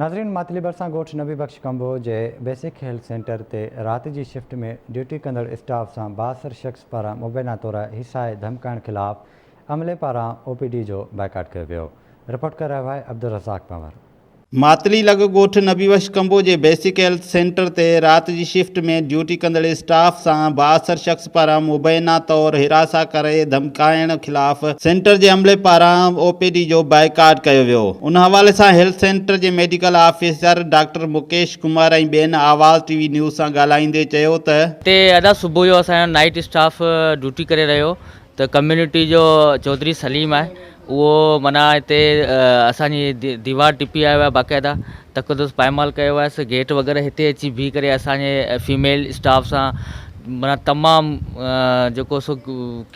ناظرين ماتلي ڀرسان ڳوٺ نبي بخش ڪمبوهه جي بيسڪ هيلٿ سينٽر تي رات جي شفٽ ۾ ڊيوٽي ڪندڙ اسٽاف سان بااثر شخص پاران مبينا طور هيسائي ڌمڪائڻ خلاف عملي پاران او پي ڊي جو بائيڪاٽ ڪيو ويو رپورٽ ڪري رهيو آهي عبدالرزاق پنهور. ماتلي لڳ ڳوٺ نبي بخش ڪمبوهه جي بيسڪ هيلٿ سينٽر تي رات جي شفٽ ۾ ڊيوٽي ڪندڙ اسٽاف سان بااثر شخص پاران مبينا طور هراسان ڪري ڌمڪائڻ خلاف سينٽر جي عملي پاران او پي ڊي جو بائيڪاٽ ڪيو ويو. ان حوالي سان هيلٿ سينٽر جي medical officer doctor Mukesh Kumar ۽ ٻين آواز ٽي وي نيوز سان ڳالهائيندي چيو ته. هتي ادا صبح جو اسان جو نائيٽ اسٽاف ڊيوٽي ڪري رهيو ته ڪميونٽي جو چوڌري سليم آهي اهو معنيٰ هتي اسان جي ديوار ٽپي آيو آهي باقاعده تقدس پائمال ڪيو آهي گيٽ وغيره هتي اچي بيهي ڪري اسان جي فيميل اسٽاف سان معنيٰ تمام جيڪو سو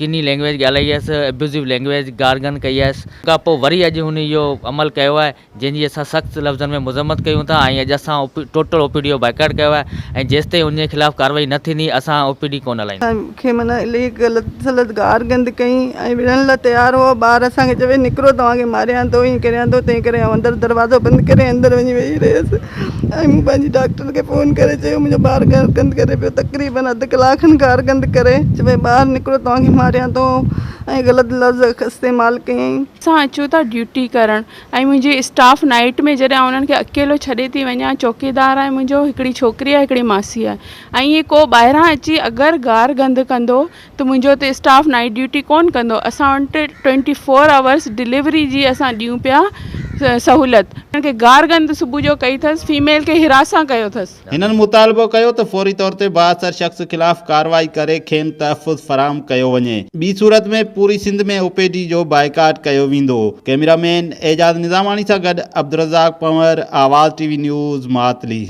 ڪني لينگويج ڳالهائي آهيس ابيوزو لينگويج گارگند ڪئي آهيس ان کان پوء وري اڄ هن اهو عمل ڪيو آهي جنهن جي اسان سخت لفظن ۾ مذمت ڪيون ٿا ۽ اڄ اسان ٽوٽل او پي ڊي جو بائيڪاٽ ڪيو آهي ۽ جيستائين ان جي خلاف ڪارروائي نه ٿيندي اسان او پي ڊي ڪونه هلائينداسين. اسان کي معنيٰ الائي غلط سلط گار گند ڪئي ۽ وڙهڻ لاء تيار هو ٻار اسان کي چوي نڪرو توهان کي ماريان ٿو ائين ڪريان ٿو تنهن ڪري آئون اندر دروازو بند ڪري اندر وڃي ويهي رهيس ۽ مون پنهنجي ڊاڪٽر کي فون ڪري چيو منهنجو ٻار گار گند ڪري پيو تقريبن اڌ ڪلاڪ کن گار گند ڪري چوي ٻاهر نڪرو توهان کي ماريان ٿو ۽ غلط لفظ استعمال ڪيائين. اسان اچون ٿا ڊيوٽي ڪرڻ ۽ منهنجي اسٽاف نائيٽ ۾ جڏهن آئون انهن کي اڪيلو ڇڏي ٿي وڃان چوڪيدار آهي منهنجو هڪڙي ڇوڪري آهي هڪڙي ماسي آهي ۽ ائين ڪو ٻاهران اچي اگر گار گند ڪندو ته منهنجو اتي اسٽاف نائيٽ ڊيوٽي ڪونه ڪندو اسان وٽ ٽوئنٽي فور آورس ڊليوري جي اسان ڏيون پيا سهولت انهن کي گار گند صبح جو ڪئي اٿس فيميل کي هراسان ڪيو اٿس. هنن مطالبو ڪيو ته فوري طور تي بااثر شخص خلاف ڪارروائي ڪري کين تحفظ فراهم ڪيو وڃي ٻي صورت ۾ پوري سنڌ ۾ او پي ڊي جو بائيڪاٽ ڪيو ويندو. ڪئميرا مين اعجاز نظاماڻي سان گڏ Abdulrazzaq Panhwar, Awaz T V news, Matli.